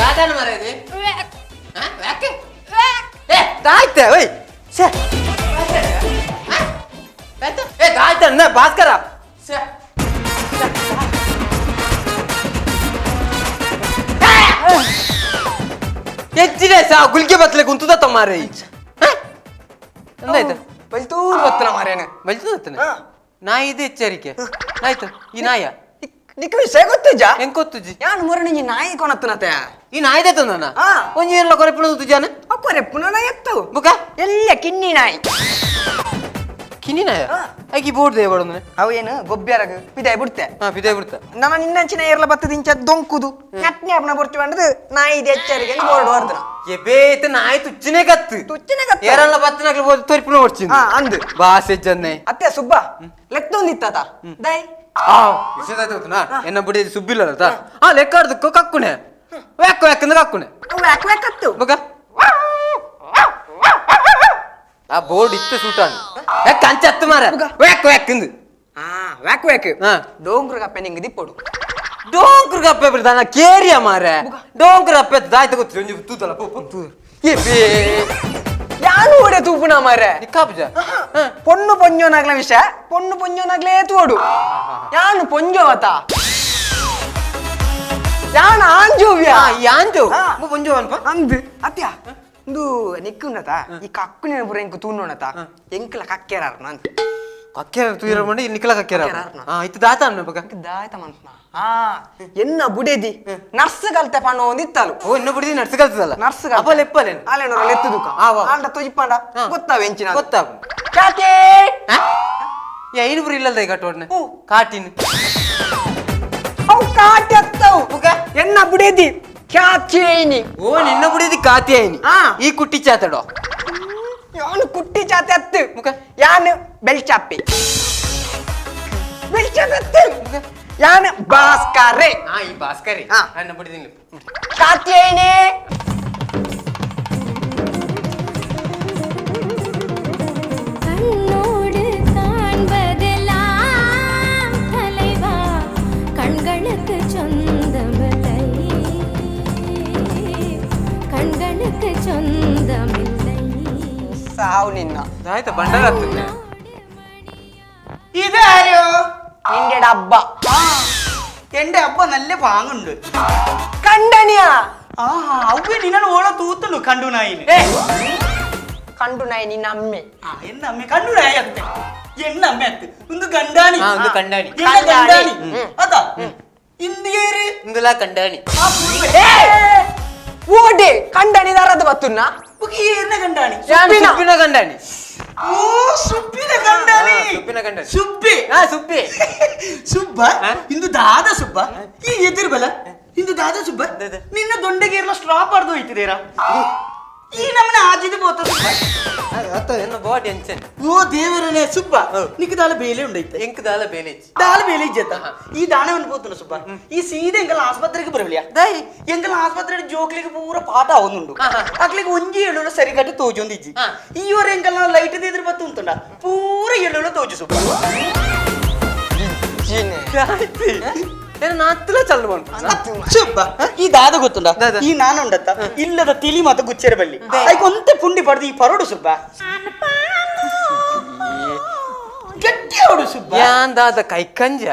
ದಾದಾನ ಮಾರಾಯ್ದೆ ಯಾಕೆ ಏ ದಾಯ್ತೆ ಓಯ್ ಛೇ ಏ ದಾಯ್ತೆ ಅಣ್ಣ ಭಾಸ್ಕರ ಛೇ ಎಚ್ಚಿದೆ ಸಾ ಗುಲ್ಗೆ ಬತ್ಲೆ ಗುಂತುದ ಮಾರೈ ಎಂದಾಯ್ತು? ಬಲ್ತೂರ್ ಬತ್ತನ ಮಾರೇನ. ಬಲ್ತು ಬತ್ತನೆ ನಾಯಿ ಇದು ಎಚ್ಚರಿಕೆ ಆಯ್ತು. ಈ ನಾಯ ನಿಕ್ ವಿಷಯ ಗೊತ್ತುಜಾ? ಹೆಂಗ್ ಗೊತ್ತುಜಿ. ಯಾನ್ ಮೊರನೆ ಈ ನಾಯಿ ಕೊನತ್ತನತೆ. ಈ ನಾಯಿದೆ ತಂದನ? ಆ. ಒಂಜಿ ಏರ್ಲ ಕೊರೆಪುಣ ತುಜಾನ. ಅಕ್ಕೋರೆ ಪುನಃ ಎತ್ತು. ಬುಕ? ಎಲ್ಲ ಕಿನ್ನಿ ನಾಯಿ. ಕಿನಿ ನಾಯ? ಆ. ಐಕಿ ಬೋರ್ಡ್ they ಬಡೋದನೆ. ಅವು ಏನು ಗೊಬ್ಬ್ಯಾರಗ ಪಿದಾಯ್ ಬಿಡ್ತೆ. ಹಾ, ಪಿದಾಯ್ ಬಿಡ್ತ. ನಮ್ಮ ನಿನ್ನಂಚಿನ ಏರ್ಲ ಬತ್ತದ ಇಂಚ ದೊಂಕುದು ನಟ್ನೆ ಅಪ್ಪನ ಬೊರ್ಚು ಬಂಡದು ನಾಯಿ ಇದೆ ಎಚ್ಚರಿಗೆ ಬೋರ್ಡ್ ಹೊರ್ದನ. ಎಬೇತ ನಾಯಿ ತುಚ್ಚಿನೇ ಕತ್ತು. ತುಚ್ಚಿನ ಕತ್ತು. ಏರಲ್ಲ ಬತ್ತನಾಗ್ಲಿ ಬೋದು ತೊರಿಪುಣ ಹೊಡ್ಚಿನ. ಹಾ, ಅಂದು. ಬಾಸೆ ಜನ್ನೆ. ಅತ್ತೆ ಸುಬ್ಬ ಲೆತ್ತೊಂದಿತ್ತ ದೈ. ಆ ವಿಷಯದಾಯ್ತು ಗೊತ್ತನಾ? ಎನ್ನ ಬುಡಿ ಸುಬ್ಬಿಲ್ಲ ಅಲ್ಲ ಆ ಲೆಕ್ಕಾಡ್ದಕ್ಕೋ ಕಕ್ಕುಣೆ ವ್ಯಾಕ್ ವ್ಯಾಕ್ ಕಕ್ಕುಣೆ. ಅವು ವ್ಯಾಕ್ ವ್ಯಾಕ್ ಕತ್ತು. ಬುಕ ಆ ಬೋರ್ಡ್ ಇತ್ತು ಸೂಟಾನ್ ಯಾಕೆ ಕಂಚ ಹತ್ತು ಮಾರ ವ್ಯಾಕ್ ವ್ಯಾಕ್ ಇಂದು. ಹಾ, ವ್ಯಾಕ್ ವ್ಯಾಕ್. ಹಾ. ಡೋಂಗ್ರ ಕಪ್ಪೆ ನಿಂಗೆ ದಿಪ್ಪೊಡು. ಡೋಂಕ್ರ ಕಪ್ಪೆ ಬಿಡ್ತಾನ ಕೇರಿಯ ಮಾರೆ. ಡೋಂಕ್ರ ಕಪ್ಪೆ ದಾಯ್ತ ಗೊತ್ತು ಒಂಜಿ ತೂತಲ್ಲ ಪೋ ಪೋ ಏ ಬೇ. ಯಾನು ಓಡೆ ತೂಪುನ ಮಾರೆ. ನಿಕ್ಕಾಪುಜ. ಪೊಣ್ಣು ಪೊಂಜೋನಾಗ್ಲ ವಿಷಯ, ಪೊಣ್ಣು ಪೊಂಜೋನಾಗ್ಲೇ ತೋಡು. ಯಾನು ಪೊಂಜೋವತ, ಯಾನು ಆಂಜೋವ್ಯ. ಯಾಂಜೋ. ಹಾ. ಪೊಂಜೋ ಅನ್ಪ. ಅಂದು ಅತ್ಯ ಇಂದು ನಿಕ್ಕುಂಡತ ಈ ಕಕ್ಕುನ ಪೂರ ಎಂಕ್ ತೂಂಡೋಣತ ಎಂಕ್ಲ ಕಕ್ಕೆರಾರ್ನ ಅಂತ. ಕಕ್ಕೆರ ತೂಯಿರ ಮಂಡಿ ನಿಕ್ಕಲ ಕಕ್ಕೆರ. ಕಕ್ಕೆರಾರ್ನ. ಹಾ, ಇತ್ತು ದಾತ ಅನ್ನ ಬಕ. ಎಂಕ್ ದಾಯ್ತ ಮನ್ಸ್ನ ಆ ಎನ್ನ ಬುಡೇದಿ ನರ್ಸ್ ಕಲ್ತೆ ಪಣ್ಣ ಒಂದಿತ್ತಲು. ಓ, ಇನ್ನ ಬುಡಿದಿ ನರ್ಸ್ ಕಲ್ತದಲ್ಲ? ನರ್ಸ್. ಅಪ್ಪ ಲೆಪ್ಪಲೇನು? ಆಲೇನೋರ ಲೆತ್ತು ದುಕ. ಆ, ವಾ. ಆಂಡ ತೊಜಿಪಾಂಡ ಹಾ. ಗೊತ್ತಾವ ಎಂಚಿನ? ಗೊತ್ತಾವು. ಚಾಕೆ. ಏ ಐನು ಪುರಿ ಇಲ್ಲದ ಕಟ್ಟೋಡ್ನೆ. ಓ. ಕಾಟಿನ. ಅವು ಕಾಟಿ ಅತ್ತವು. ಎನ್ನ ಬುಡೇದಿ ಖ್ಯಾಚೇನಿ. ಓ, ನಿನ್ನ ಬುಡಿದಿ ಕಾತಿ ಐನಿ? ಆ. ಈ ಕುಟ್ಟಿ ಚಾತಡೋ? ಯಾನು ಕುಟ್ಟಿ ಚಾತೆ ಅತ್ತು. ಮುಖ? ಯಾನು ಬೆಲ್ಚಾಪಿ ಬೆಲ್ಚಾಪಿ ಅತ್ತು. ಯಾನು ಭಾಸ್ಕರೆ. ಹಾ, ಈ ಭಾಸ್ಕರಿ. ಹಾ. ನನ್ನ ಬುಡಿದಿ. ಖ್ಯಾತೇನಿ. கண்ணோடு காண்பதெல்லாம் தலைவா கண்களுக்கு சொந்தமில்லை, கண்களுக்கு சொந்தமில்லை. ಸಾವು ನಿನ್ನ. ಆಯ್ತಾ ಬಂಡಾರ ಹತ್ತು. ഇതാരോ? നിന്റെ ഡബ്ബ. എന്റെ അബ്ബ നല്ല പാങ്ങുണ്ട്. കണ്ടണിയാ. ആ അവ നിന്നെ ഓളെ തൂത്തുള്ളൂ കണ്ടു നായിന്. കണ്ടു നായി നിന്ന അമ്മേ. ആ, എന്ന അമ്മ കണ്ടു നായി അತ್ತೆ. എന്ന അമ്മ അത്ത് ഒന്ന് കണ്ടാണി. ആ, ഒന്ന് കണ്ടാണി. എന്നെ കണ്ടാണി. ഉം. അതാ ഇന്ത്യയില് ಇಂದುಲಾ ಕಂಡಾಣಿ. ആ പുള്ളി. ഓടെ കണ്ടണി തറത് പത്തുന്ന. ഏറിനെ കണ്ടാണി. സുബിന. ಸುಬ್ಬಿನ ಕಂಡಾಣಿ. ഓ, സുബിനെ കണ്ടാണി. ആ, സുബിനെ കണ്ടാണി. സുബി. ಹಾ, ಸುಬ್ಬಿ. ಸುಬ್ಬ. ಆ? ಇಂದು ದಾದ ಸುಬ್ಬ ಈ ಎದುರು ಬಲ ಇಂದು ದಾದ ಸುಬ್ಬ. ದಾದ. ನಿನ್ನ ದೊಂಡೆಗೆ ಸ್ಟ್ರಾಪ್ ಆಡ್ದು ಹೋಯ್ತಿದ್ದೀರಾ ಈ ನಮ್ಮನೆ ಆಜಿದ ಬೋತ ಸುಬ್ಬ. ಅತ್ತ ಎನ್ನ ಬಾಡಿ ಅಂಚನ್. ಓ ದೇವರನೇ ಸುಬ್ಬ, ನಿಕ್ ದಾಲ ಬೇಲೆ ಉಂಡೈತೆ. ಎಂಕ್ ದಾಲ ಬೇಲೆ. ದಾಲ ಬೇಲೆ ಇಜ್ಜತ್ತ ಈ ದಾಣವನ್ನು പോത്തുണ്ട് ಸುಬ್ಬ. ಈ ಸೀದೆ ಎಂಕಲ್ ಆಸ್ಪತ್ರೆಗೆ ಬರಲಿಯ. ದೈ. ಎಂಕಲ್ ಆಸ್ಪತ್ರೆ ಜೋಕ್ಲಿಗೆ ಪೂರ ಪಾಠ ಆವೊಂದುಂಡು. ಆಹಾ. ಅಕ್ಲಿಗೆ ಒಂಜಿ ಏಳುಲ ಸರಿಗಟ್ಟು ತೋಜೊಂದಿಜ್ಜಿ. ಆ. ಈ ವರ ಎಂಕಲ್ನ ಲೈಟ್ ಎದುರು ಬತ್ತು ಉಂಟುಂಡ ಪೂರ ಏಳುಲ ತೋಜು ಸುಬ್ಬ. ಏನ ನಾತ್ತಲ ಚಲ್ಲು ಮಾಡ್ಕೊಂಡು. ಸುಬ್ಬ, ಈ ದಾದ ಗೊತ್ತುಂಡ? ದಾದ. ಈ ನಾನು ಉಂಡತ್ತ ಇಲ್ಲದ ತಿಳಿ ಮಾತ ಗುಚ್ಚರ ಬಲ್ಲಿ ಐಕ್ ಒಂತೆ ಪುಂಡಿ ಪಡೆದು ಈ ಪರೋಡು ಸುಬ್ಬ, ಗಟ್ಟಿ ಅವಡು ಸುಬ್ಬ. ಯಾನ್ ದಾದ ಕೈಕಂಜ?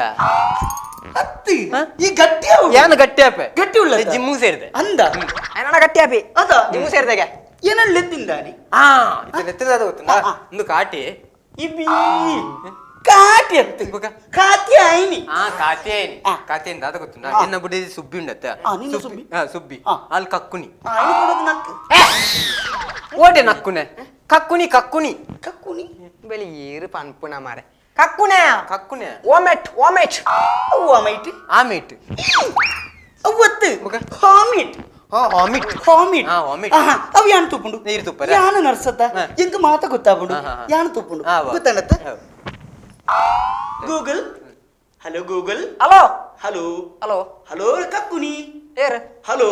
ಅತ್ತಿ ಈ ಗಟ್ಟಿ ಅವಡು. ಯಾನ್ ಗಟ್ಟಿ ಆಪೆ? ಗಟ್ಟಿ ಉಳ್ಳ. ಜಿಮ್ಮು ಸೇರಿದೆ. ಅಂದ. ಅಣ್ಣ ಗಟ್ಟಿ ಆಪಿ. ಅದ. ಜಿಮ್ಮು ಸೇರಿದಾಗೆ. ಏನಲ್ಲ ಎತ್ತಿಂದಾನಿ? ಆ ಇದು ಲೆತ್ತದಾದ ಗೊತ್ತುಂಡ? ಆ, ಆ. ಒಂದು ಕಾಟಿ. ಇಬಿ ಕಾಟಿ ಅತ್ತು. ಬುಕ. ಕಾಟಿ ಆಯ್ನಿ. ಆ ಕಾತ್ಯಾಯನಿ. ಆ. ಕಾತ್ಯಾಯನಿ ದಾದ ಗೊತ್ತುಂಡ? ಆ. ಎನ್ನ ಬುಡಿ ಸುಬ್ಬಿ ಉಂಡತ್ತ. ಆ, ನಿನ್ನ ಸುಬ್ಬಿ? ಹಾ, ಸುಬ್ಬಿ. ಆ. ಅಲ್ಲಿ ಕಕ್ಕುನಿ. ಆಯ್ನಿ ಕೊಡೋದು ನಕ್. ಓಡೆ ನಕ್ಕುನೆ ಕಕ್ಕುನಿ ಕಕ್ಕುನಿ. ಕಕ್ಕುನಿ. ಬೆಳಿ ಏರು ಪನ್ಪುನ ಮಾರೆ ಕಕ್ಕುನೆ. ಕಕ್ಕುನೆ. ಓಮೆಟ್ ಓಮೆಟ್. ಅವ್ವ ಮೈಟ್. ಆಮೇಟ್. ಅವ್ವತ್ತು. ಬುಕ. ಹಾಮಿಟ್. ಹಾ, ಹಾಮಿಟ್. ಹಾಮಿಟ್. ಆ, ವಾಮಿಟ್. ಆಹಾ, ಅವು ಯಾನ್ ತೂಪುಂಡು? ನೀರು ತೂಪರ? ಯಾನು ನರ್ಸತ್ತ. ಹಾ. ಎಂಕ್ ಮಾತ ಗೊತ್ತಾಪುಂಡು. ಹಾ, ಹಾ, ಹಾ. ಯಾನು ತೂಪುಂಡು? ಆ, ವಾ. ಗೊತ್ತಾನತ್ತ? ಹೌದು. Google, hello Google. Hello. Hello. Hello. Hello ಕಕ್ಕುನಿ. ಏರು? ಹಲೋ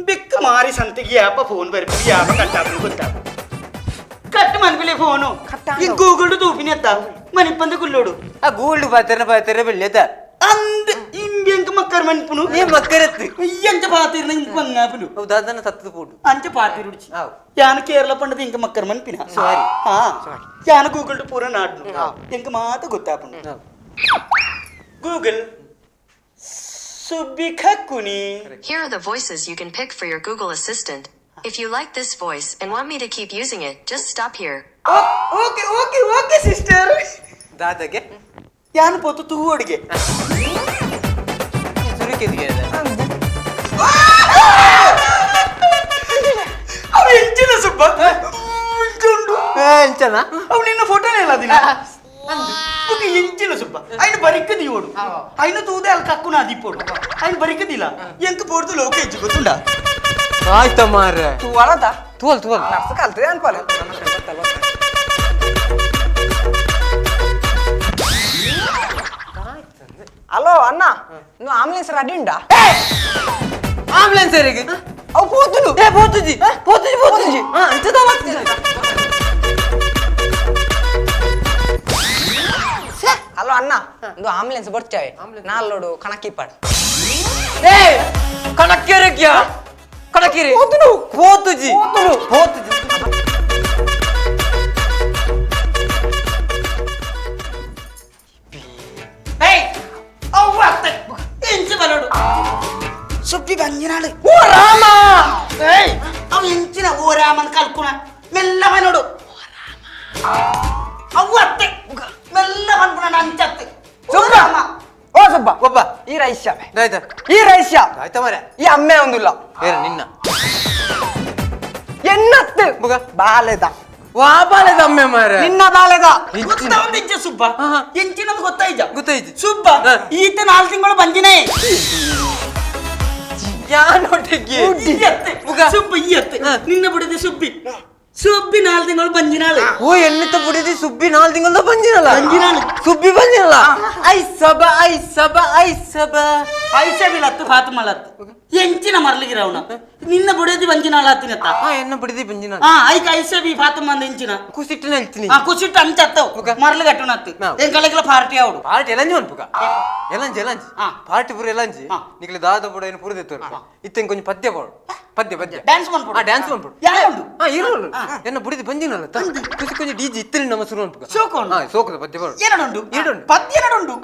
ಬೆಕ್ಕ ಮಾರಿ ಸಂತಿಗೆ ಯಾಪ ಫೋನ್ ಬರ್ಪಿ ಯಾಪ ಕಟ್ಟಾಪುಂಡು ಗೊತ್ತಾಪು ಕಟ್ ಮನ್ಪಿಲೆ ಫೋನು. ಕಟ್ಟ. ಈ ಗೂಗಲ್ ತೂಪಿನಿ ಅತ್ತ ಮನಿಪ್ಪಂದು ಕುಲ್ಲೋಡು. ಆ ಗೂಲ್ಡ್ ಪಾತೆರ ಪಾತೆರ ಬೆಳ್ಳೆದ. ಅಂದ್ ಇಂಬೆಂಕ್. ಮಕ್ಕರ್ ಮನ್ಪುನು ಏ ಮಕ್ಕರತ್ತು ಈ ಅಂಚ ಪಾತಿರ್ನ ಇಂಕ ಬಂಗಾಪುನು ಅವು ದಾದನ ಸತ್ತದ ಪೋಡು ಅಂಚ ಪಾತಿರ್ ಉಡ್ಚಿ ಆವ್. ಯಾನ ಕೇರಳ ಪಂಡದ ಇಂಕ ಮಕ್ಕರ್ ಮನ್ಪಿನ ಸಾರಿ. ಹಾ ಯಾನ ಗೂಗಲ್ ಪೂರ ನಾಡ್ನು ಎಂಕ ಮಾತ ಗೊತ್ತಾಪುನು ಆವ್. ಗೂಗಲ್ ಸುಬ್ಬಿ ಖಕ್ಕುನಿ. Here are the voices you can pick for your Google Assistant. If you like this voice and want me to keep using it, just stop here. Okay okay okay sister. ದಾದಗೆ ಯಾನ್ ಪೋತು ತೂ ಅಡಿಗೆ ಸುರುಕಿದ್ಗೆ ಅವ ಎಂಚಿನ ಸುಬ್ಬ ಉಂಟು ಎಂಚನ ಅವ್ ನಿನ್ನ ಫೋಟೋನೇ ಇಲ್ಲ ದಿನ ಓಕೆ ಎಂಚಿನ ಸುಬ್ಬ ಐನ ಬರಿಕ ದಿಯೋಡು ಐನ ತೂದೆ ಅಲ್ಲಿ ಕಕ್ಕುನ ಅದಿಪ್ಪೋಡು ಐನ ಬರಿಕದಿಲ್ಲ ಎಂಕ ಪೋಡ್ದು ಲೋಕ ಹೆಚ್ಚು ಗೊತ್ತುಂಡ ಆಯ್ತ ಮಾರ್ರೆ ತೂವಲತ ತೂವಲ್ ತೂವಲ್ ನರ್ಸ್ ಕಲ್ತದೆ ಅನ್ಪಾಲ. ಹಲೋ ಅಣ್ಣ, ನೀವು ಆಂಬುಲೆನ್ಸ್ ರೆಡಿ ಉಂಡಾ? ಆಂಬುಲೆನ್ಸ್ ಸರಿಗೆ ಅವು ಪೋತುಲು. ಏ ಪೋತುಜಿ ಪೋತುಜಿ ಪೋತುಜಿ. ಹಾ ಅಂಚದ ಮಾತ್ಜಿ. ಹಲೋ ಅಣ್ಣ, ಒಂದು ಆಂಬುಲೆನ್ಸ್ ಬರ್ಚಾವೆ ನಾಲ್ಲೋಡು ಕಣಕ್ಕಿಪ್ಪಾಡು. ಏ ಕಣಕ್ಕಿರಕ್ಯಾ ಕಣಕ್ಕಿರಿ ಪೋತುಲು. ಪೋತುಜಿ ಪೋತುಲು. ಪೋತುಜಿ. ಏಯ್ ಅವ್ವ ಅತ್ತೆ ಎಂಚ ಬಲೋಡು ಸುಬ್ಬಿ ಬಂಜಿನಾಳು. ಓ ರಾಮ ಏಯ್ ಅವ ಎಂಚಿನ ಓ ರಾಮನ್ ಕಲ್ಕುಣ ಮೆಲ್ಲ ಬನೋಡು ಅವ್ವ ಅತ್ತೆ ಮೆಲ್ಲ ಬಂದ್ಪುಣ ಅಂಚತ್ತೆ ಸುಬ್ಬ ಓ ಸುಬ್ಬ ಒಬ್ಬ ಈ ರೈಸ್ಯ ಆಯ್ತಾ ಈ ರೈಸ್ಯ ಆಯ್ತಾ ಮಾರ್ರೆ ಈ ಅಮ್ಮೆ ಒಂದುಲ್ಲ ಬೇರೆ ನಿನ್ನ ಎನ್ನತ್ತು ಬುಗ. ಬಾಲೆದ ವಾ ಬಾಲೆದ ಅಮ್ಮೆ ಮಾರ್ರೆ ನಿನ್ನ ಬಾಲೆದ ಗೊತ್ತಾ ಒಂದು ಇಜ್ಜ ಸುಬ್ಬ ಆಹಾ. ಎಂಚಿನದು ಗೊತ್ತಾಯ್ಜ ಗೊತ್ತಾಯ್ತು. ಸುಬ್ಬ ಹಾ. ಈತ 4 ತಿಂಗಳು ಬಂಜಿನೇ ಯಾನೊಟ್ಟಿಗೆ ಈ ಅತ್ತೆ ಬುಗ. ಸುಬ್ಬ ಈ ಅತ್ತೆ ಹಾ. ನಿನ್ನ ಬಿಡದೆ ಸುಬ್ಬಿ ಸುಬ್ಬಿ 4 ತಿಂಗಳು ಬಂಜಿನಾಳು. ಓ ಎನ್ನಿತ ಬುಡಿದಿ ಸುಬ್ಬಿ 4 ತಿಂಗಳದ ಬಂಜಿನಲ್ಲ ಬಂಜಿನಾಳು. ಸುಬ್ಬಿ ಬಂಜಿನಲ್ಲ I ಸಬ I ಸಬ I ಸಬ ಐಸಬಿಲತ್ತು ಫಾತಿಮಲತ್ತು ಎಂಚಿನ ಮರ್ಲಿಗಿರವನ ನಿನ್ನ ಬುಡದಿ ಬಂಜಿನಾಳ ಹತ್ತಿನತ್ತ. ಆ ಎನ್ನ ಬುಡಿದಿ ಬಂಜಿನ ಆ ಐಕ ಐಸಬಿ ಫಾತಿಮ ಅಂದ ಎಂಚಿನ ಕುಸಿಟ್ಟಿನ ಹೇಳ್ತೀನಿ ಆ ಕುಸಿಟ್ಟು ಅಂಚತ್ತವು ಬುಗ. ಮರ್ಲು ಕಟ್ಟುನತ್ತು ನಾವು. ಎಂಕಲೆಗ್ಲ ಪಾರ್ಟಿ ಅವಡು ಪಾರ್ಟಿ ಎಲಂಜಿ ಮನ್ಪುಗ ಎಲಂಜಿ ಎಲಂಜಿ ಆ. ಪಾರ್ಟಿ ಪೂರ ಎಲಂಜಿ ಆ. ನಿಕ್ಲೆ ದಾದ ಬುಡ ಏನು ಪೂರ ದೆತ್ತೋರು ಇತ್ತೆಂಗ್ ಕೊಂಚ ಪದ್ಯ ಪಾಡು ಪದ್ಯ ಪದ್ಯ ಡ್ಯಾನ್ಸ್ ಮನ್ಪುಡು ಆ ಡ್ಯಾನ್ಸ್ ಮನ್ಪುಡು ಯಾರು ಉಂಡು ಆ ಇರೋಳು ಎನ್ನ ಬುಡಿದಿ ಬಂಜಿನಲ್ಲ ಕುಸಿ ಕೊಂಚ ಡಿಜಿ ಇತ್ತಿನ ನಮ್ಮ ಸುರು ಮನ್ಪುಗ ಸೋಕು ಉಂಡು. ಆ ಸೋಕದ ಪದ್ಯ ಪಾಡು ಏನಡುಂಡು ಏಡುಂಡು. ಪದ್ಯ ಏನಡುಂಡು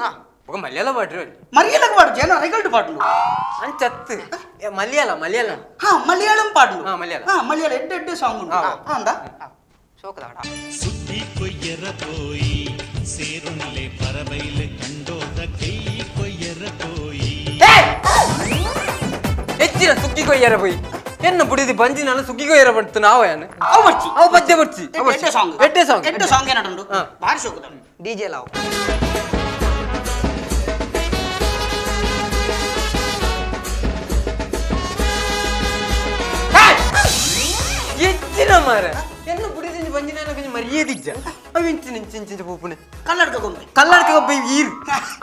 ಬುಗ ಮಲಯಾಳ ಪಾಡ್ರಿ ಅಲ್ಲಿ ಮರಿಯಲಗ್ ಪಾಡು ಜನ ರೈಗಲ್ಡು ಪಾಡುಂಡು ಅಂಚತ್ತು ಏ, ಮಲಯಾಳ ಮಲಯಾಳ ಹಾ ಮಲಯಾಳಂ ಪಾಡುಂಡು ಹಾ, ಮಲಯಾಳ. ಹಾ ಮಲಯಾಳ ಎಡ್ಡೆ ಎಡ್ಡೆ ಸಾಂಗ್ ಉಂಡು ಹಾ. ಹಾ ಅಂದ ಸೋಕದಾಡ ಸುದ್ದಿ ಕೊಯ್ಯರ ಪೋಯಿ ಸೇರುಳ್ಳೆ ಪರಬೈಲು ಕಂಡೋದ ಕೈ ಕೊಯ್ಯರ ಪೋಯಿ ಹೆಚ್ಚಿನ ಸುಕ್ಕಿ ಕೊಯ್ಯರ ಪೋಯಿ ಎನ್ನ ಬುಡಿದಿ ಬಂಜಿನಲ್ಲ ಸುಕ್ಕಿ ಕೊಯ್ಯರ ಪಡ್ತು ನಾವು ಯಾನು ಅವು ಬಚ್ಚಿ ಅವು ಪದ್ಯ ಬಡ್ಚಿ ಎಡ್ಡೆ ಸಾಂಗ್ ಎಡ್ಡೆ ಸಾಂಗ್ ಎಡ್ಡೆ ಸಾಂಗ್ ಏನಡುಂಡು ಹಾ. ಭಾರಿ ಸೋಕದ ಡಿಜೆ ಲಾವು ಹೆಚ್ಚಿನ ಮಾರ ಎನ್ನ ಬುಡಿದಿ ಬಂಜಿನ ಕೊಂಚ ಮರ್ಯಾದಿಜ್ಜ ಅವು ಇಂಚಿನ ಇಂಚಿ ಇಂಚಿನ ಪೂಪುನೆ ಕನ್ನಡಕ ಗೊಂಬೆ ಕಲ್ಲಡ್ಕ ಒಬ್ಬ ಈರು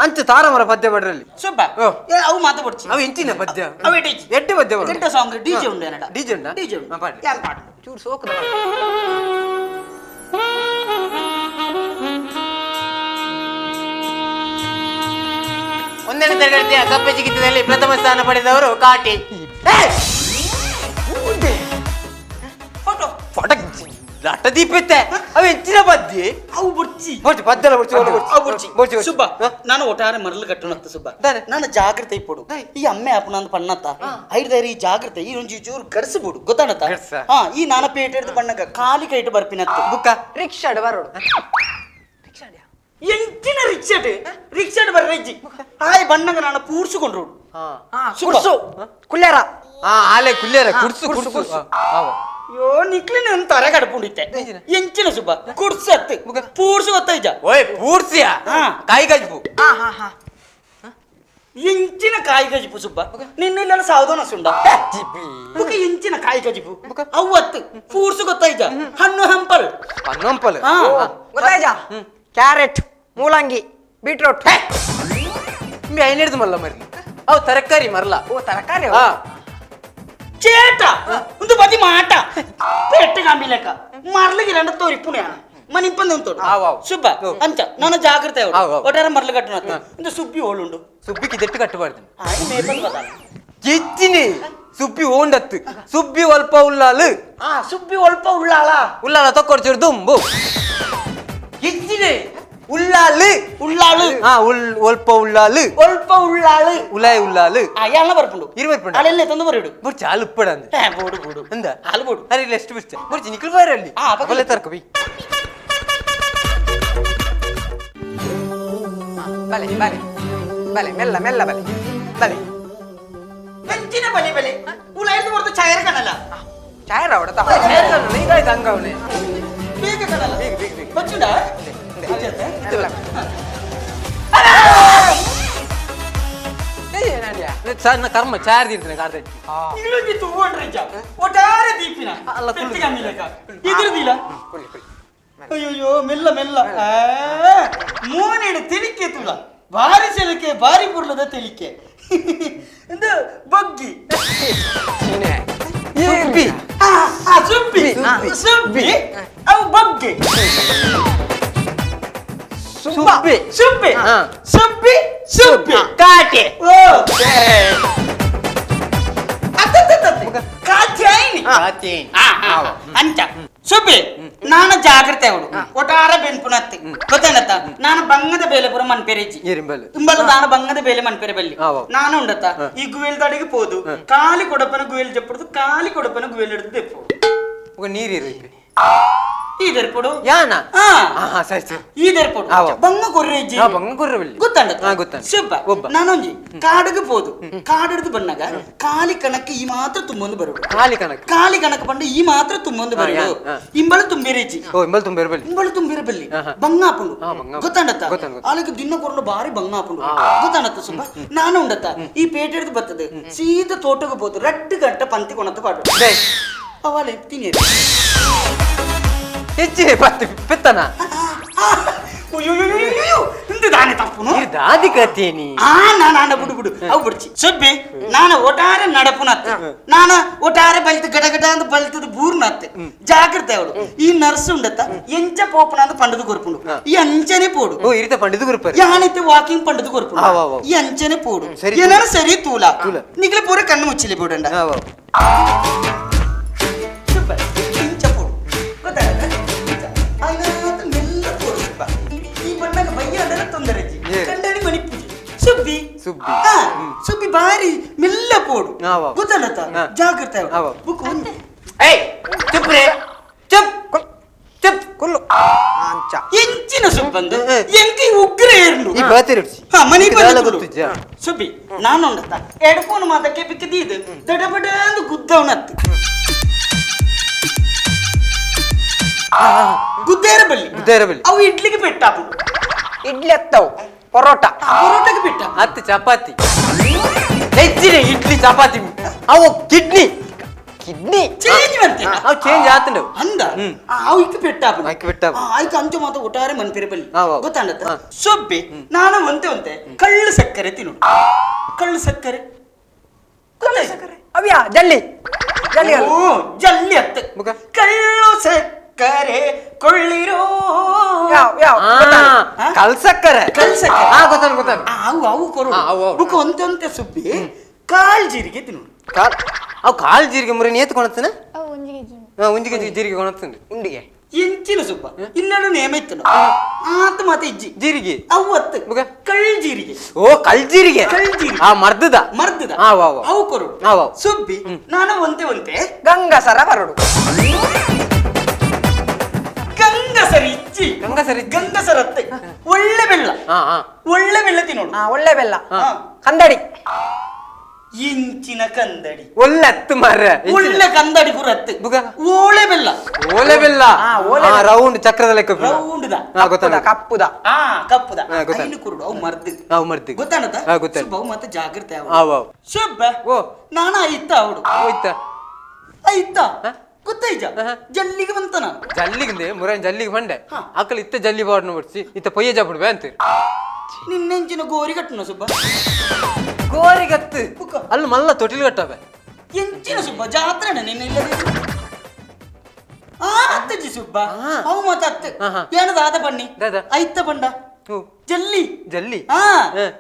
ಅಂಚ ತಾರ ಮರ ಪದ್ಯ ಪಡ್ರಲ್ಲಿ ಸುಬ್ಬ ಓ. ಏ, ಅವು ಮಾತ ಬಡ್ಚಿ ಅವು ಇಂಚಿನ ಪದ್ಯ ಅವು ಎಡ್ಡೆ ಇಜ್ಜಿ. ಎಡ್ಡೆ ಪದ್ಯ ಪಾಡು. ಎಡ್ಡೆ ಸಾಂಗ್ ಡಿಜೆ ಹಾ. ಉಂಡು ಏನಡ ಡಿಜೆ ಉಂಡಾ? ಡಿಜೆ ಉಂಡು ಹಾ, ಪಾಡ್ಲಿ. ಯಾನ್ ಪಾಡು ಚೂರು ಸೋಕದ ಒಂದನೇ ತರಗತಿಯ ಕಪ್ಪೆ ಜಿಗಿತದಲ್ಲಿ ಪ್ರಥಮ ಸ್ಥಾನ ಪಡೆದವರು ಕಾಟಿ ಫೋಟೋ ಫೋಟೋ ಲಟ ದೀಪಿತ್ತೆ ಅವು ಹೆಚ್ಚಿನ ಪದ್ಯ ಅವು ಬಡ್ಚಿ ಬಡ್ಚಿ ಪದ್ಯಲ ಬಡ್ಚಿ ಒಲ್ಲ ಬಡ್ಚಿ ಅವು ಬಡ್ಚಿ ಬಡ್ಚಿ ಸುಬ್ಬ ನಾನು ಒಟ್ಟಾರೆ ಮರಳು ಕಟ್ಟುನತ್ತ ಸುಬ್ಬ ದಾನೆ. ನಾನು ಜಾಗ್ರತೆ ಇಪ್ಪಡು ಈ ಅಮ್ಮೆ ಅಪ್ಪನಂದು ಪಣ್ಣತ್ತ ಐಡ್ದಾರಿ ಈ ಜಾಗ್ರತೆ ಈ ಒಂಜಿ ಚೂರು ಗಡ್ಸಬಿಡು ಗೊತ್ತಾಣತ್ತ ಗಡ್ಸ? ಹಾ ಈ ನಾನ ಪೇಟೆ ಹಿಡ್ದು ಬಣ್ಣಗ ಕಾಲಿ ಕೈಟ್ ಬರ್ಪಿನತ್ತು ಬುಕ್ಕ ರಿಕ್ಷಾಡ್ ಬರೋಡು ಎಂಚಿನ ರಿಕ್ಷಾಟ್ ರಿಕ್ಷಾಟ್ ಬರ್ರಜ್ಜಿ ಆಯ್ ಬಣ್ಣಗ ನಾನು ಪೂರ್ಸುಕೊಂಡ್ರು ಹಾ ಹಾ ಕುರ್ಸು ಕುಲ್ಯಾರ ಹಾ ಆಲೆ ಕುಲ್ಲೇರ ಕುಡ್ಸು ಕುಡ್ಸು, ಕುಡ್ಸು ಕುಡ್ಸು. ಆವ ಅಯ್ಯೋ ನಿಕ್ಲಿನ ಒಂದು ತರೆ ಕಡ್ಪುಂಡಿತ್ತೆ ಎಂಚಿನ ಸುಬ್ಬ ಕುಡ್ಸತ್ತು ಪೂರ್ಸು ಗೊತ್ತೈಜ ಓಯ್ ಪೂರ್ಸಿಯಾ ಹಾ. ಕಾಯಿ ಗಜ್ಬು ಹಾ ಹಾ ಹಾ ಎಂಚಿನ ಕಾಯಿ ಗಜಿಪು ಸುಬ್ಬ ನಿನ್ನೆಲ್ಲ ಸಾವಧಾನ ಸುಂಡ ಬುಕ ಎಂಚಿನ ಕಾಯಿ ಗಜಿಪು ಅವತ್ತು ಪೂರ್ಸು ಗೊತ್ತೈಜ ಹಣ್ಣು ಹಂಪಲ್ ಹಣ್ಣಂಪಲ್ ಹಾ. ಗೊತ್ತಾಯ್ಜಾ ಕ್ಯಾರೆಟ್ ಮೂಲಂಗಿ ಬೀಟ್ರೂಟ್ ನಿಮ್ಗೆ ಐನೇಡ್ದು ಮಲ್ಲ ಮರಿ ಅವು ತರಕಾರಿ ಮರಲ ಓ ತರಕಾರಿ ಹಾ ಚೇಟ ಒಂದು ಬದಿ ಮಾಟ ಪೆಟ್ಟು ಕಾಂಬಿಲೆಕ್ಕ ಮರ್ಲಿಗೆ രണ്ട് തൊരിപ്പുണിയാണ് ಮನ ಇಪ್ಪಂದ ಉಂಟು ಸುಬ್ಬ ಅಂಚ ನಾನು ಜಾಗ್ರತೆ ಒಟ್ಟಾರೆ ಮರ್ಲು ಕಟ್ಟಣ ಇಂದು ಸುಬ್ಬಿ ಓಳುಂಡು ಸುಬ್ಬಿకి ದೆಟ್ಟು ಕಟ್ಟಬಾರ್ದು ಕಿಚ್ಚಿನಿ ಸುಬ್ಬಿ ಓಂಡತ್ತು ಸುಬ್ಬಿ ಒಲ್ಪ ಉಲ್ಲಾಲು ಆ ಸುಬ್ಬಿ ಒಲ್ಪ ಉಳ್ಳಾಲ ಉಲ್ಲಾಲ ತಕ್ಕೊಡ್ಚಿರು ದುಂಬು ಕಿಚ್ಚಿನಿ ಉಳ್ಳಾಲು ಉಳ್ಳಾಳು ಆ ಉಳ್ ಒಲ್ಪ ಉಳ್ಳಾಲು ಒಲ್ಪ ಉಳ್ಳಾಳು ಉಲಾಯ್ ಉಳ್ಳಾಲು ಆ ಯಾಳ ಬರ್ಪುಂಡು ಇರು ಬರ್ಪುಂಡು ಅಲ್ಲೆಲ್ಲ ತಂದು ಬರಿಡು ಬುರ್ಚಿ ಹಾಲು ಉಪ್ಪಡ ಅಂದೆ ಬೋಡು ಬೋಡು ಎಂದ ಹಾಲು ಬೋಡು ಅರೆ ಇಲ್ಲ ಎಷ್ಟು ಬುರ್ಚ ಬುರ್ಚಿ ನಿಕ್ಲು ಬಾರ ಅಲ್ಲಿ ಆ, ಪಕ್ಕ ಒಳ್ಳೆ ತರ್ಕ ಬಿ ಬಲೆ ಬಲೆ ಬಲೆ ಮೆಲ್ಲ ಮೆಲ್ಲ ಬಲೆ ಬಲೆ ಬೆಂಚಿನ ಬಲೆ ಬಲೆ ಉಲಾಯ್ದು ಬರ್ದು ಛಾಯರ್ ಕಾಣಲ್ಲ ಚಾಯರ ಅವಡ ಈಗ ಹಂಗವನೆ ಬೇಗ ಕಾಣಲ್ಲ ಬೇಗ ಬೇಗ ಬೇಗ ಬಚ್ಚುಂಡ ಸಣ್ಣ ಕರ್ಮ ಚಾರ್ ತೀರ್ತನೆ ಕಾರ್ದಟ್ಟಿ ಇಲ್ಲೊಂಜಿ ತೂವೊಂಡ್ರೆ ಒಟ್ಟಾರೆ ದೀಪಿನ ಅಲ್ಲ, ಕುಳ್ಳು. ಪೆಟ್ಟಿಗೆ ಮಿಲಕ ಎದುರುದಿಲ್ಲ ಕುಳ್ಳಿ ಕುಳ್ಳಿ ಅಯ್ಯೋ ಮೆಲ್ಲ ಮೆಲ್ಲ ಮೂನೇಡು ತೆಲಿಕೆ ತುಳ ಬಾರಿ ಸೆಲಕೆ ಬಾರಿ ಪುರ್ಲದ ತೆಲಿಕೆ ಇದು ಬಗ್ಗಿ ಸುಬ್ಬಿ ಆ, ಆ, ಸುಬ್ಬಿ ಸುಬ್ಬಿ ಅವು ಬಗ್ಗಿ ಸುಬ್ಬಿ ಸುಬ್ಬಿ ಹಾ. ಸುಬ್ಬಿ ಸುಬ್ಬಿ ಕಾಟೆ ಓ ಅತ್ತತ್ತತ್ತ ಕಾಚೆ ಕಾಟೆ ಅಂಚ ಸುಬ್ಬಿ ನಾನು ಜಾಗ್ರತೆ ಅವಳು ಒಟ್ಟಾರ ಬೆನ್ಪುನತ್ತಿ ಗೊತ್ತೇನತ್ತ ನಾನು ಬಂಗದ ಬೇಲೆ ಪೂರ ಮನ್ಪೆರೆಜ್ಜಿ ಇರಿಂಬಲ್ ಇಂಬಲ್ಲ ದಾನ ಬಂಗದ ಬೇಲೆ ಮನ್ಪೆರೆ ಬಲ್ಲಿ ಆವ. ನಾನು ಉಂಡತ್ತ ಈ ಗುವೆಲ್ ತಡಿಗೆ ಪೋದು ಕಾಲಿ ಕೊಡಪನ ಗುವೆಲ್ ಜಪ್ಪುದು ಕಾಲಿ ಕೊಡಪನ ಗುವೆಲ್ ಹಿಡಿದು ದೆಪ್ಪು ఒక ನೀರು ಇರು ಈ ದೆರ್ಪುಡು ಯಾನ ಆ ಹಾ ಸರಿ ಸರಿ ಈ ದೆರ್ಪುಡು ಆವ. ಬಂಗ ಕೊರ್ರೆಜ್ಜಿ ಆ ಬಂಗ ಕೊರ್ರಬಲ್ಲಿ ಗೊತ್ತಂಡ ಹಾ ಗೊತ್ತಂಡ ಸುಬ್ಬ ಒಬ್ಬ ನಾನೊಂಜಿ ಕಾಡಿಗೆ ಪೋದು ಕಾಡಿಡ್ದು ಬಣ್ಣಗ ಕಾಲಿ ಕಣಕ್ಕೆ ಈ ಮಾತ್ರ ತುಂಬೊಂದು ಬರುಡು ಕಾಲಿ ಕಣಕ್ ಕಾಲಿ ಕಣಕ ಪಂಡ ಈ ಮಾತ್ರ ತುಂಬೊಂದು ಹಾ, ಬರುಡು ಯಾ, ಹಾ. ಇಂಬಳ ತುಂಬಿರೆಜ್ಜಿ ಓ ಇಂಬಲ್ ತುಂಬ ಇರಬಲ್ಲಿ ಇಂಬಳ ತುಂಬಿರಬಲ್ಲಿ ಆಹಾ. ಬಂಗಾಪುಂಡು ಹಾ, ಬಂಗಾಪುಂಡು. ಗೊತ್ತಂಡತ್ತ ಗೊತ್ತಂಡ್, ಗೊತ್ತಂಡ್. ಆಲಕ್ಕೆ ದಿನ ಕೊರಲು ಬಾರಿ ಬಂಗಾಪುಂಡು ಗೊತ್ತಂಡತ್ತ ಸುಬ್ಬ ನಾನು ಉಂಡತ್ತ ಈ ಪೇಟೆ ಹಿಡ್ದು ಬರ್ತದೆ ಸೀದಾ ತೋಟಕ್ಕೆ ಪೋದು ರಡ್ಡು ಗಂಟೆ ಪಂತಿ ಕೊಣತ್ತ ಪಾಡು ಅವಲೆ ತಿನ್ನಿರಿ ಹೆಚ್ಚಿ ಪತ್ತಿ ಪೆತ್ತನ ಇಂದು ದಾನೆ ತಪ್ಪುನು ನೀರು ದಾದಿ ಕತ್ತೇನಿ ಆ ನಾನು ಬಿಡು ಬಿಡು ಅವು ಬಿಡ್ಚಿ ಸುಬ್ಬಿ ನಾನು ಒಟ್ಟಾರೆ ನಡಪುನತ್ತೆ ನಾನು ಒಟ್ಟಾರೆ ಬಲ್ತು ಗಡ ಗಡ ಅಂತ ಬಲ್ತದ ಬೂರ್ನತ್ತೆ ಜಾಗ್ರತೆ ಅವಳು ಈ ನರ್ಸ್ ಉಂಡತ್ತ ಎಂಚ ಪೋಪನ ಅಂತ ಪಂಡದು ಕೊರ್ಪುಂಡು ಈ ಅಂಚನೆ ಪೋಡು ಓ ಇರಿತ ಪಂಡಿದು ಗುರುಪರಿ ಯಾನಿತ್ತೆ ವಾಕಿಂಗ್ ಪಂಡದು ಕೊರ್ಪುಂಡು ಆವ್ ಆವ್ ಆವ್. ಈ ಅಂಚನೆ ಪೋಡು ಸರಿ ಏನಾರ ಸರಿ ತೂಲ ತೂಲ. ನಿಗ್ಲೆ ಪೂರ ಕಣ್ಣು ಮುಚ್ಚಿಲಿ ಬಿಡಂಡ ಆವ್ ಆವ್. ಸುಬ್ಬ ಇಂಚ ಪೋಡು ಗೊತ್ತಾಗತ್ತ ಇಂಚ. ಆಯ್ನಾತ ಮೆಲ್ಲ ಪೋಡು ಸುಬ್ಬ ಈ ಬಣ್ಣಗ ಬಯ್ಯ ಅಂದ್ರೆ ತೊಂದರೆ ಏ. ಕಂಡನಿ ಮಣಿಪುಜಿ ಸುಬ್ಬಿ ಸುಬ್ಬಿ. ಆ, ಸುಬ್ಬಿ ಬಾರಿ ಮೆಲ್ಲ ಪೋಡು ಆವ್ ಆವ್. ಗೊತ್ತಲ್ಲತ್ತ ಹಾ. ಜಾಗ್ರತೆ ಆವ್ ಆವ್. ಬುಕ್ ಒಂದು ಏಯ್ ಚುಪ್ ರೇ ಚುಪ್ ಚುಪ್ ಕುಲ್ಲು ಅಂಚ ಎಂಚಿನ ಸುಬ್ಬಂದು ಏ. ಎಂಕಿ ಉಗ್ರ ಏರ್ನು ಈ ಬಾತಿರಿ ಹಿಡ್ಸಿ. ಹಾ ಮನಿ ಇದೆಲ್ಲ ಬಂದು ಗೊತ್ತಿದ್ಯಾ? ಸುಬ್ಬಿ ನಾನು ಉಂಡತ್ತ ಎಡ್ಫೋನ್ ಮಾತಕ್ಕೆ ಬಿಕ್ಕದೀದು ದಡಬಡ ಅಂದು ಗುದ್ದವನತ್ತು ಗುದ್ದೇರ ಬಲ್ಲಿ ಗುದ್ದೇರ ಬಲ್ಲಿ. ಅವು ಇಡ್ಲಿಗೆ ಪೆಟ್ಟಾಪು ಇಡ್ಲಿ ಅತ್ತವು ಪರೋಟ ಪರೋಟಕ್ಕೆ ಪೆಟ್ಟ ಹತ್ತು ಚಪಾತಿ ಹೆಚ್ಚಿನ ಇಡ್ಲಿ ಚಪಾತಿ ಅವು kidney kidney change ಬಂತೆ ಅವು ಚೇಂಜ್ ಆತಂಡವು ಅಂದ ಹ್ಮ್. ಅವು ಇಕ್ಕ ಪೆಟ್ಟಾಪು ಐಕ್ ಪೆಟ್ಟಾಪು. ಆಯ್ತು ಅಂಚು ಮಾತ ಒಟ್ಟಾರೆ ಮನ್ಪಿರ ಬಲ್ಲಿ ಆವ್ ಆವ್. ಗೊತ್ತಾಂಡತ್ತ ಹಾ. ಸೊಬ್ಬೆ ನಾನು ಒಂತೆ ಒಂತೆ ಕಳ್ಳು ಸಕ್ಕರೆ ತಿನ್ನು ಕಳ್ಳು ಸಕ್ಕರೆ ಸಕ್ಕರೆ ಅವ್ಯಾ ಜಲ್ಲಿ ಜಲ್ಲಿ ಅಲ್ಲ ಓ ಜಲ್ಲಿ ಅತ್ತ ಮುಖ? ಕಳ್ಳು ಸಕ್ಕರೆ ಕೊಳ್ಳಿರೋ ಯಾವ ಯಾವ ಆ, ಕಲ್ಸಕ್ಕರೆ ಕಲ್ಸಕ್ಕರೆ. ಹಾ ಗೊತ್ತಾನ ಗೊತ್ತಾನ ಅವು ಅವು ಕೊರು ಆ, ಅವು, ಅವು. ಬುಕ್ ಒಂತೆ ಒಂತೆ ಸುಬ್ಬಿ ಕಾಲ್ ಜೀರಿಗೆ ತಿನ್ನು ಕಾಲ್ ಅವು ಕಾಲ್ ಜೀರಿಗೆ ಮುರಿ ನೇತು ಕೊಣತ್ತನ ಅವು ಒಂಜಿಗೆ ಜೀನಿ. ಒಂಜಿ ಕೆಜಿ ಜೀರಿಗೆ ಕೊಣತ್ತಂడి ಉಂಡಿಗೆ ಎಂಚಿನ ಸುಬ್ಬ ಇಲ್ಲೆಲ್ಲ ನೇಮ ಇತ್ತು ಆತ ಮಾತ ಇಜ್ಜಿ ಜೀರಿಗೆ ಅವು ಅತ್ತು ಬುಕ? ಕಳ್ ಜೀರಿಗೆ ಓ ಕಲ್ ಜೀರಿಗೆ ಕಳ್ ಜೀರಿಗೆ. ಆ ಮರ್ದದ ಮರ್ದದ ಆ ವಾ ವಾ. ಅವು ಕೊರು ಆ, ವಾ. ಸುಬ್ಬಿ ನಾನು ಒಂತೆ ಒಂತೆ ಗಂಗಸರ ಬರಡು ಗಂಗಸರಿ ಇಜ್ಜಿ ಗಂಗಸರ ಇಜ್ಜಿ. ಗಂಗಸರತ್ತೆ ಒಳ್ಳೆ ಬೆಳ್ಳ ಹಾ ಹಾ ಒಳ್ಳೆ ಬೆಳ್ಳ ತಿನ್ನೋಡು ಹಾ ಒಳ್ಳೆ ಬೆಲ್ಲ ಹಾ. ಕಂದಡಿ ಇಂಚಿನ ಕಂದಡಿ ಒಳ್ಳೆ ಹತ್ತು ಮಾರ್ರೆ ಒಳ್ಳೆ ಕಂದಡಿ ಪುರತ್ತೆ ಬುಗ? ಓಳೆ ಬೆಲ್ಲ ಓಲೆ ಬೆಲ್ಲ ಹಾ, ಓಲೆ ಬೆಲ್ಲ. ರೌಂಡ್ ಚಕ್ರದ ಲೆಕ್ಕ ರೌಂಡ್ the ಹಾ ಗೊತ್ತಾನ ಕಪ್ಪುದ ಆ ಕಪ್ಪುದ ಹಾ, ಗೊತ್ತಾಯ್ತು. ಐನು ಕುರುಡು ಅವು ಮರ್ದು ಅವು ಮರ್ದು ಗೊತ್ತಾನದ ಹಾ ಗೊತ್ತಾಯ್ತು ಸುಬ್ಬ ಅವು ಮತ್ತೆ ಜಾಗ್ರತೆ ಅವು ಆವ್ ಆವ್ ಸುಬ್ಬ ಓ. ನಾನ ಐತ ಅವಡು ಹೋಯ್ತಾ ಐತ ಹಾ? ಗೊತ್ತೈಜ ಹಾ. ಜಲ್ಲಿಗೆ ಬಂತನ ಜಲ್ಲಿಗೆ ಮುರನ್ ಜಲ್ಲಿಗೆ ಬಂಡೆ ಹಾ. ಅಕ್ಕಲ್ ಇತ್ತ ಜಲ್ಲಿ ಬಾರ್ನ ಬಿಡ್ಸಿ ಇತ್ತ ಪೊಯ್ಯ ಜಾಬಿಡ್ಬೆ ಅಂತೀರಿ ನಿನ್ನೆಂಚಿನ ಗೋರಿ ಕಟ್ಟನ ಸುಬ್ಬ ಗೋರಿಗತ್ತು ಬುಕ್ಕ. ಅಲ್ಲಿ ಮಲ್ಲ ತೊಟಿಲ್ ಕಟ್ಟವೆ ಎಂಚಿನ ಸುಬ್ಬ ಜಾತ್ರೆನ ನಿನ್ನ ಇಲ್ಲದೆ ಆತ ಅತ್ತಿಜಿ ಸುಬ್ಬ ಅವು ಮಾತತ್ತು ಏನದಾದ ಬನ್ನಿ ಐತ ಬಂಡ ಜಲ್ಲಿ ಜಲ್ಲಿ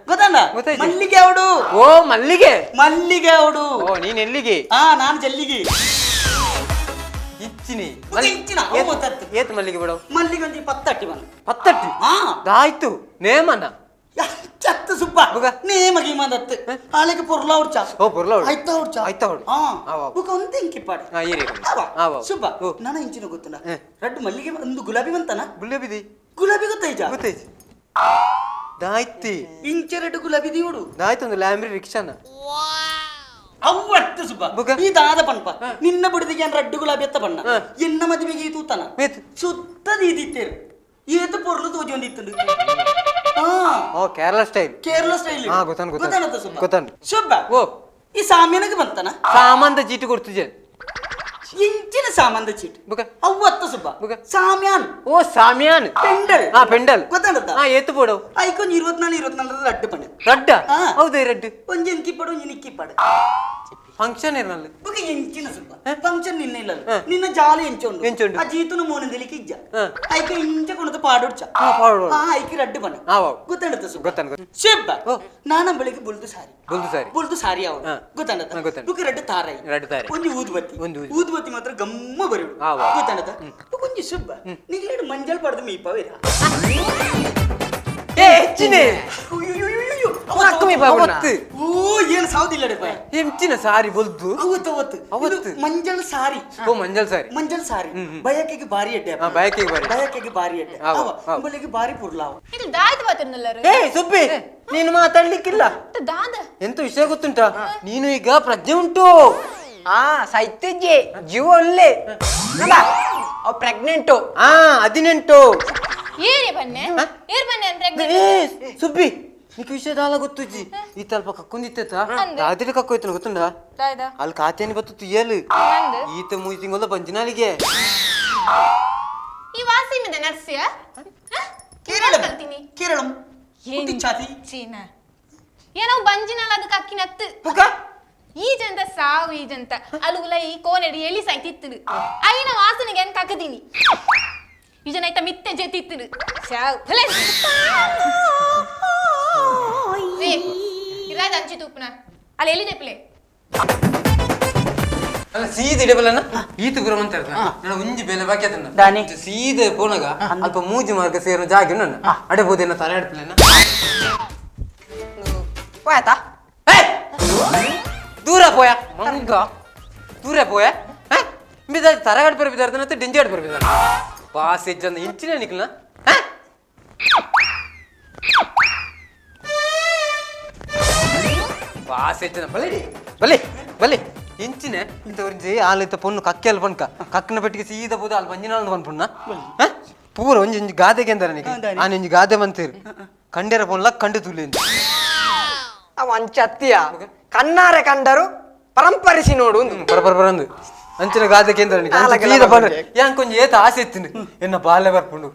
ಗೊತ್ತಲ್ಲ ಮಲ್ಲಿಗೆ ಅವಡು. ಓ ಮಲ್ಲಿಗೆ ಮಲ್ಲಿಗೆ ಅವಡು. ಓ ನೀನ್ ಎಲ್ಲಿಗೆ? ಹಾ ನಾನು ಜಲ್ಲಿಗೆ ಇಚ್ಚಿನಿ ಇಚ್ಚಿನ ಅವು ಮಾತತ್ತು. ಏತ್ ಮಲ್ಲಿಗೆ ಬಿಡು? ಮಲ್ಲಿಗೆ ಒಂಜಿ ಪತ್ತಟ್ಟಿ ಬಂದು ಪತ್ತಟ್ಟಿ ಆಯ್ತು ನೇಮನ ಚತ್ತು ಸುಬ್ಬ ನೇಮ ಗೀಮದತ್ತು ಆಳೆಗೆ ಪೊರ್ಲ ಉಡ್ಚ. ಓ ಪೊರ್ಲ ಆಯ್ತಾ ಉಡ್ಚ ಆಯ್ತಾ ಉಡು. ಬುಕ ಒಂದು ಇಂಕಿಪ್ಪಾಡು ಸುಬ್ಬ ನಾನು ಇಂಚಿನ ಗೊತ್ತಲ್ಲ ರಡ್ಡು ಮಲ್ಲಿಗೆ ಒಂದು ಗುಲಾಬಿ ಬಂತನ ಗುಲಾಬಿ ಗುಲಾಬಿ ಗೊತ್ತಾಯ್ತ ಗೊತ್ತಾಯ್ತು ದಾಯ್ತಿ ಇಂಚೆ ರಡ್ಡು ಗುಲಾಬಿ ದಿವಡು ದಾಯ್ತು ಒಂದು ಲ್ಯಾಂಬ್ರಿ ರಿಕ್ಷಾನ ಅವ್ವತ್ತು ಸುಬ್ಬ ಈ ದಾದ ಪನ್ಪ ನಿನ್ನ ಬುಡದಿಗೆ ರಡ್ಡು ಗುಲಾಬಿ ಎತ್ತ ಬಣ್ಣ ಎನ್ನ ಮದುವೆಗೆ ಈ ತೂತನ ಸುತ್ತ ದೀದಿತ್ತೇರು ಏತು ಪೊರ್ಲು ತೋಜೊಂದಿತ್ತು. ಓ ಕೇರಳ ಸ್ಟೈಲ್ ಕೇರಳ ಸ್ಟೈಲ್. ಹಾ ಗೊತ್ತಾನ ಗೊತ್ತಾನ ಸುಬ್ಬ ಗೊತ್ತಾನ ಸುಬ್ಬ. ಓ ಈ ಸಾಮಾನ್ಯಗೆ ಬಂತನ ಸಾಮಾನ್ದ ಚೀಟು ಕೊಡ್ತಿದ್ದೆ ಇಂಚಿನ ಸಾಮಾನ್ದ ಚೀಟು ಅವ್ವತ್ತ ಸುಬ್ಬ ಸಾಮ್ಯಾನ್. ಓ ಸಾಮ್ಯಾನ್ ಪೆಂಡಲ್. ಹಾ ಪೆಂಡಲ್ ಗೊತ್ತಾನತ್ತ. ಹಾ ಏತು ಪೋಡು ಐಕೊಂದು 24 24 ರಡ್ಡು ಪಂಡೆ ರಡ್ಡ. ಹೌದು ರಡ್ಡು ಒಂಜಿ ಎಂಕಿಪ್ಪಡು ಒಂಜಿ ನಿಕ್ಕಿಪ್ಪಡು ಫಂಕ್ಷನ್ ಇರಲ್ಲ ಬುಕ ಎಂಚಿನ ಸುಬ್ಬ ಫಂಕ್ಷನ್ ನಿನ್ನ ಇಲ್ಲ ನಿನ್ನ ಜಾಲ ಎಂಚುಂಡು ಎಂಚುಂಡು ಆ ಜೀತನ ಮೋನದಲಿಕ್ಕೆ ಇಜ್ಜ ಐಕ ಇಂಚ ಕೊಣದ ಪಾಡೊಡ್ಚ. ಆ ಐಕ ರಡ್ಡು ಬಣ್ಣ ಗೊತ್ತಾಡತ್ತ ಸುಬ್ಬ ಗೊತ್ತಾನ ಸುಬ್ಬ ನಾನ ಬೆಳಿಗ್ಗೆ ಬುಲ್ದು ಸಾರಿ ಬುಲ್ದು ಸಾರಿ ಬುಲ್ದು ಸಾರಿ ಅವ ಗೊತ್ತಾಡತ್ತ. ಬುಕ ರಡ್ಡು ತಾರೈ ರಡ್ಡು ತಾರೈ ಒಂಜಿ ಊದುಬತ್ತಿ ಒಂದು ಊದುಬತ್ತಿ ಮಾತ್ರ ಗಮ್ಮ ಬರುಡು ಗೊತ್ತಾಡತ್ತ. ಒಂಜಿ ಸುಬ್ಬ ನಿಗ್ಲೇಡು ಮಂಜಲ್ ಪಡೆದು ಮೀಪವೇರ ಏ ಹೆಚ್ಚಿನೇ ಓ ಏನು ಸಾವುದಿಲ್ಲ ಎಂಚಿನ ಸಾರಿ ಬೊಲ್ದು ಅವತ್ತು ಅವತ್ತು ಅವತ್ತು ಮಂಜಲ್ ಸಾರಿ. ಓ ಮಂಜಲ್ ಸಾರಿ ಮಂಜಲ್ ಸಾರಿ ಬಯಕೆಗೆ ಬಾರಿ ಎಡ್ಡೆ ಬಯಕೆಗೆ ಬಾರಿ ಬಯಕೆಗೆ ಬಾರಿ ಎಡ್ಡೆ ಬಳಿಗೆ ಬಾರಿ ಪುರ್ಲಾವ ಇದು ದಾಯ್ತು ಬಾತಿರ್ನಲ್ಲರು. ಏ ಸುಬ್ಬಿ ನೀನು ಮಾತಾಡ್ಲಿಕ್ಕಿಲ್ಲ ದಾದ ಎಂತ ವಿಷಯ ಗೊತ್ತುಂಟಾ ನೀನು ಈಗ ಪ್ರಜ್ಞೆ ಉಂಟು. ಆ ಸೈತಿಜ್ಜಿ ಜೀವ ಒಳ್ಳೆ ಅವ್ ಪ್ರೆಗ್ನೆಂಟು. ಆ 18 ಏರಿ ಬನ್ನೆ ಏರ್ ಬನ್ನೆ ಅಂದ್ರೆ ಸುಬ್ಬಿ ನಿಕ್ ವಿಷಯ ದಾಲ ಗೊತ್ತುಜ್ಜಿ ಈ ತಲ್ಪ ಕಕ್ಕೊಂದಿತ್ತ ರಾತ್ರಿ ಕಕ್ಕೋಯ್ತು ಗೊತ್ತುಂಡ ಅಲ್ಲಿ ಕಾತೇನಿ ಬತ್ತು ಏಳು ಈತ ಮೂರು ತಿಂಗಳ ಬಂಜಿನಾಲಿಗೆ ಈ ವಾಸಿ ಮಿದ ನರ್ಸಿಯ ಕೇರಳ ಕೇರಳ ಚಾತಿ ಚೀನಾ ಏನೋ ಬಂಜಿನಾಲ ಅದಕ್ಕೆ ಅಕ್ಕಿನತ್ತು ಈ ಜಂತ ಸಾವು ಈ ಜಂತ ಅಲುಗುಲ ಈ ಕೋನೆಡಿ ಎಲಿ ಸಾಯ್ತಿತ್ತು ಐನ ವಾಸನೆಗೆ ಹೆಂಗ್ ಕಕ್ಕದೀನಿ ಈ ಜನ ಐತ ಮಿತ್ತೆ ಜೆತಿತ್ತು ಸಾವು ಭಲೆ ಇರಾದ ಅಂಚಿ ತೂಪುನ ಅಲ್ಲಿ ಎಲ್ಲಿದೆ ಪ್ಲೇ ಅಲ್ಲ ಸೀದ ಇಡಬಲ್ಲನ ಈತ ಗುರಮ್ ಅಂತ ನಾನು ಒಂಜಿ ಬೇಲೆ ಬಾಕಿ ಅದನ್ನ ಸೀದ ಪೋನಗ ಅಲ್ಪ ಮೂಜಿ ಮಾರ್ಗ ಸೇರೋ ಜಾಗ ನನ್ನ ಅಡೆ ಬೋದೇನ ತಲೆ ಆಡ್ಪಿಲ್ಲ ಹೋಯ್ತಾ ದೂರ ಪೋಯ ಮಂಗ ದೂರ ಪೋಯ ಬಿದ ತರಗಾಡ್ ಪರ ಬಿದಾರ್ದನ ಡಿಂಜಾಡ್ ಪರ ಬಿದಾರ ಪಾಸ್ ಇಜ್ಜಂದ ಇಂಚಿನ ನಿಕ್ಲ ಪಾಸ್ ಇಜ್ಜನ ಬಲೆ ಬಲೆ ಬಲೆ ಇಂಚಿನ ಇಂತ ಒಂಜಿ ಆಲಿತ ಪೊನ್ನು ಕಕ್ಕೆಲ್ ಪನ್ಕ ಕಕ್ಕನ ಪೆಟ್ಟಿಗೆ ಸೀದ ಪೋದು ಅಲ್ಲಿ ಮಂಜಿನಾಳ್ ಪನ್ಪುಣ್ಣ ಪೂರ ಒಂಜಿ ಒಂಜಿ ಗಾದೆಗೆ ಅಂದಾರ ನಿಕ್ ಆನೆ ಒಂಜಿ ಗಾದೆ ಬಂತೀರು ಕಂಡೇರ ಪೊನ್ಲ ಕಂಡು ತುಲಿ ಅವ ಅಂಚತ್ತಿಯ ಕಣ್ಣಾರೆ ಕಂಡರು ಪರಂಪರಿಸಿ ನೋಡು ಪರ ಪರ ಪರಂದು ಅಂಚಿನ ಗಾದೆ ಕೇಂದ್ರ ಸೀದ ಪರ ಯಾಂಕ್ ಒಂಜಿ ಏತ ಆಸೆ ಇತ್ತಿನ ಎನ್ನ ಬಾಲೆ ಬರ್ಪುಂಡು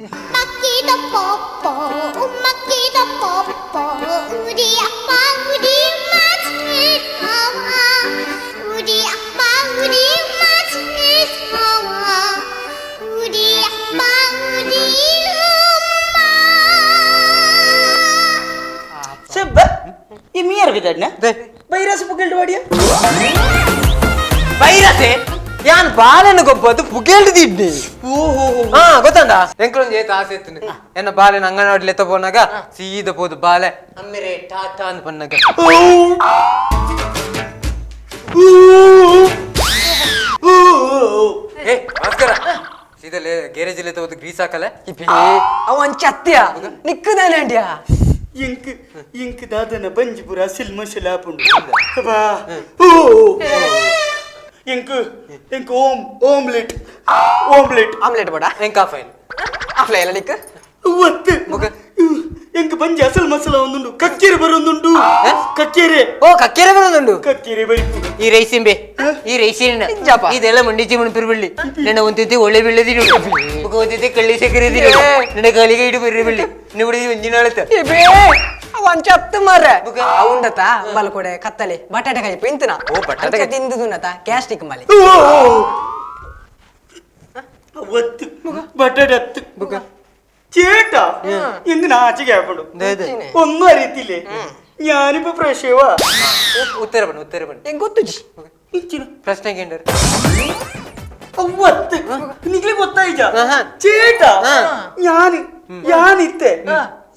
ಈ ಮೀಯರ್ ಬಿದ್ದಾಡ್ನ ಬೈರಾಸ ಪುಗೆಲ್ಡು ವಾಡಿಯ ಬೈರಸೆ ಯಾನ್ ಬಾಲೆನ ಗೊಬ್ಬದು ಪುಗೆಲ್ದಿದ್ನಿ ಹಾ ಗೊತ್ತಂಡ ಎಂಕ್ಲೊಂದು ಏತ ಆಸೆ ಇತ್ತು ಎನ್ನ ಬಾಲೆನ ಅಂಗನವಾಡಿ ಎತ್ತ ಪೋನಾಗ ಸೀದ ಪೋದು ಬಾಲೆ ಅಮ್ಮೆರೆ ಟಾಟಾ ಅಂತ ಪನ್ನಾಗ ಏ ಭಾಸ್ಕರ ಸೀದಲೆ ಗ್ಯಾರೇಜ್ ಅಲ್ಲಿ ತಗೋದು ಗ್ರೀಸ್ ಹಾಕಲೆ ಅವ ಅಂಚತ್ತಿಯ ನಿಕ್ಕುದಾನೆ ಅಂಡ್ಯಾ ಇಂಕ್ ಇಂಕ್ ದಾದನ ಬಂಜಿಪುರ ಸಿಲ್ಮ ಶಿಲಾಪುಂಡು ಅಬ್ಬಾ ಓ ink ink ohm omelette omelette omelette ಬೇಡ ಎಂಕ್ ಆಫ್ ಆಯ್ಲು ಆಫ್ ಇಲ್ಲ ನಿಕ್ ಒತ್ತು ಎಂಕ್ ಬಂಜಿ ಅಸಲ್ ಮಸಾಲ ಒಂದುಂಡು ಕಕ್ಕೇರೆ ಬರೊಂದುಂಡು ಕಕ್ಕೇರೆ ಓ ಕಕ್ಕೇರೆ ಬರೊಂದುಂಡು ಕಕ್ಕೇರೆ ಬೈಪುಂಡು ಈ ರೈಸಿಂಬೆ ಈ ರೈಸಿನ ಇದೆಲ್ಲ ಮಂಡಿಚಿ ಮಣಿ ಬೆಳ್ಳಿ ನನ್ನ ಒಂತಿದ್ದೆ ಒಳ್ಳೆ ಬೆಳ್ಳೆದಿರು ಒಂತಿದ್ದೆ ಕಳ್ಳಿ ಸಕ್ಕರೆ ನನ್ನ ಕಾಲಿಗೆ ಇಡು ಬೆರ್ರಿ ಬೆಳ್ಳಿ ನಿಬಿಡಿ ಒಂಜಿನಾಳತ್ತ ಅಂಚತ್ತು ಮಾರ್ರೆ ಉಂಡತ ಬಲ್ಕೊಡೆ ಕತ್ತಲೆ ಬಟಾಟೆ ಕಾಯಿ ಪಿಂತನ ಓ ಬಟಾಟೆ ತಿಂದುನತ ಗ್ಯಾಸ್ಟ್ರಿಕ್ ಮಲಿ ಅವತ್ತು ಬಟಡತ್ತು ചേട്ടാ എന്തിനാ ആച്ച കേൾപ്പുണ്ടു ഒന്നും അറിയത്തില്ലേ? ഞാനിപ്പോ പ്രഷവാ. ಉತ್ತರ ಬಣ್ಣ, ಉತ್ತರ ಬಣ್ಣ. ಎಂಕ್ ಗೊತ್ತುಜಿ. ಪ್ರಶ್ನೆ ಕೇಂದ್ರ. അവത്ത് നിങ്ങള് ಗೊತ್ತಾಯ್ತಾ? ആഹാ. ചേട്ടാ, ആ. ഞാന് ഞാനിത്തെ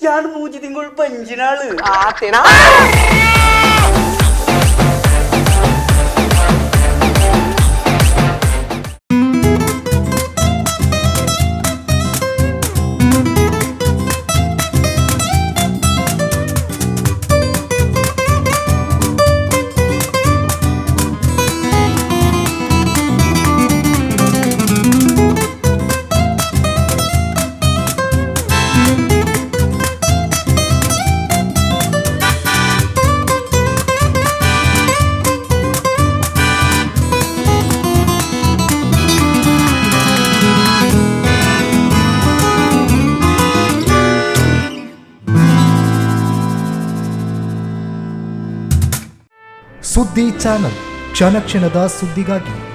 ഞാൻ മൂജി തിങ്കൾ പഞ്ചിനാള്. ആത്തേനാ. ಸುದ್ದಿ ಚಾನಲ್, ಕ್ಷಣ ಕ್ಷಣದ ಸುದ್ದಿಗಾಗಿ.